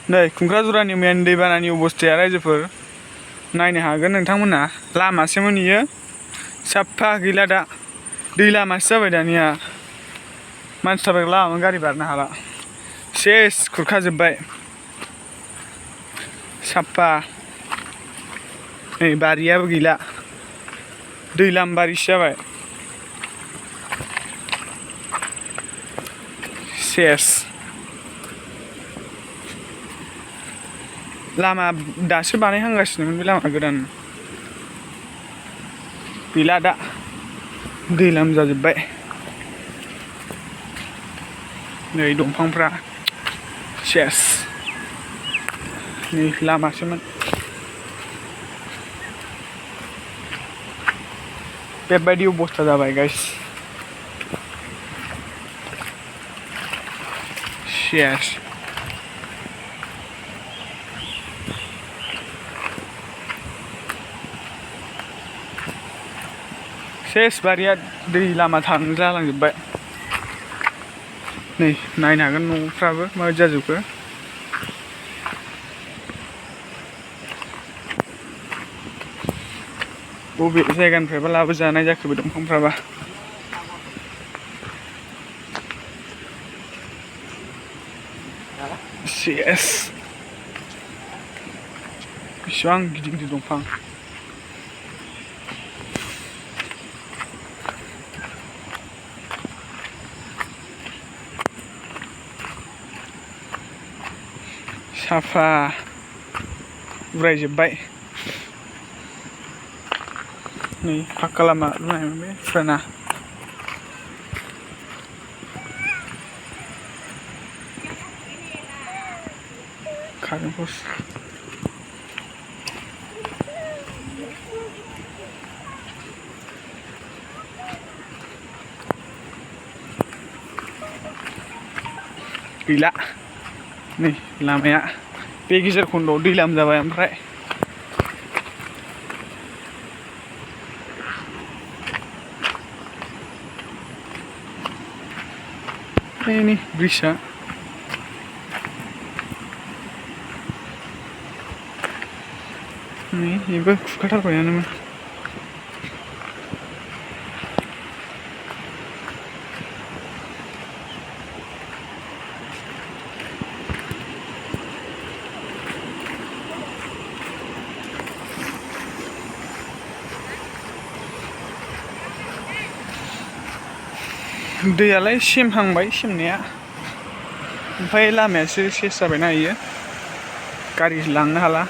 नै कungkrajरानि मेन दैबानानि अबस्थाया रायजोफोर नायनो हागोन नोंथांमोना लामासोमोन इयो साफा गैला दा दै लामासो जाबाय दानिया मानसि थाबायग्रा लामामोन गारि बारनो हाला सेस खुरखाजोब्बाय साफा नै बारियाबो गैला दैलाम बारिसो जाबाय सेस लामा दासो बानायहांगासिनोमोन बे लामा गोदान गैला दा दैलाम जाजोब्बाय नै दंफांफ्रा सेस नै लामासोमोन बेबायदि अबस्था जाबाय गाइस सेस सेस बारिया दै लामा थांनो जालांजोब्बाय नै नायनो हागोन न'फ्राबो माबायदि जाजोबखो बबे जायगानिफ्रायबा लाबोजानाय जाखो बे दंफांफ्राबा सेस बेसेबां गिदिर गिदिर दंफां साफा उरायजोब्बाय नै फाक्का लामा लुनायमोन बे फुराना कारेन्ट पस्ट गैला नै लामाया बे गेजेर खन्द'आव दैलाम जाबाय ओमफ्राय नै ब्रिजआ नै बेबो खुरखाथारबायानोमोन दैयालाय सेमहांबाय सेमनाया ओमफ्राय लामायासो सेस जाबायना इयो गारि लांनो हाला